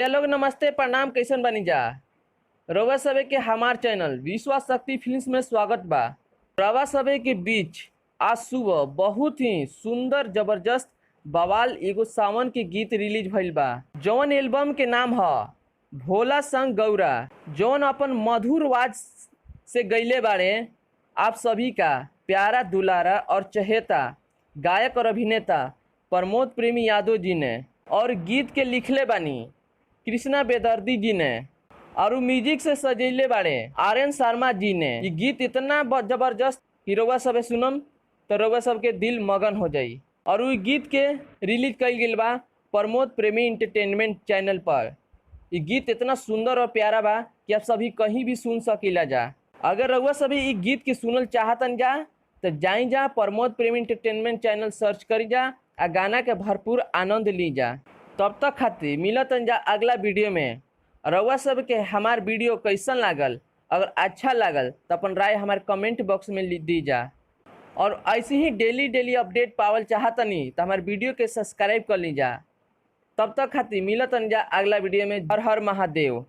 लोग नमस्ते, प्रणाम। कैसन बनी जा रउआ सभे के हमार चैनल विश्वास शक्ति फिल्म्स में स्वागत बा। रउआ सभे के बीच आज सुबह बहुत ही सुंदर जबरदस्त बवाल एगो सावन के गीत रिलीज भइल बा, जौन एल्बम के नाम ह भोला संग गौरा, जौन अपन मधुर आवाज से गईले बाड़े आप सभी का प्यारा दुलारा और चहेता गायक और अभिनेता प्रमोद प्रेमी यादव जी ने और गीत के लिखले बानी कृष्णा बेदर्दी जी ने और उ म्यूजिक से सजैले बाड़े आर एन शर्मा जी ने। ये गीत इतना जबरदस्त कि रउआ सबे सुनम तो रउआ सबके दिल मगन हो जाई। और उ गीत के रिलीज कईल गेल बा प्रमोद प्रेमी इंटरटेनमेंट चैनल पर। ये गीत इतना सुंदर और प्यारा बा कि आप सभी कहीं भी सुन सकीला जा। अगर रउआ सभी ई गीत के सुनल चाहतन जा तो जाई जा प्रमोद प्रेमी इंटरटेनमेंट चैनल सर्च करी जा आ गाना के भरपूर आनंद ली जा। तब तक खातिर मिलतन जा अगला वीडियो में। रउआ सबके हमार वीडियो कैसन लागल? अगर अच्छा लागल तो अपन राय हमारे कमेंट बॉक्स में लिख दी जा। और ऐसे ही डेली डेली अपडेट पावल चाहतनी तो हमारे वीडियो के सब्सक्राइब कर ली जा। तब तक खातिर मिलतन जा अगला वीडियो में। हर हर महादेव।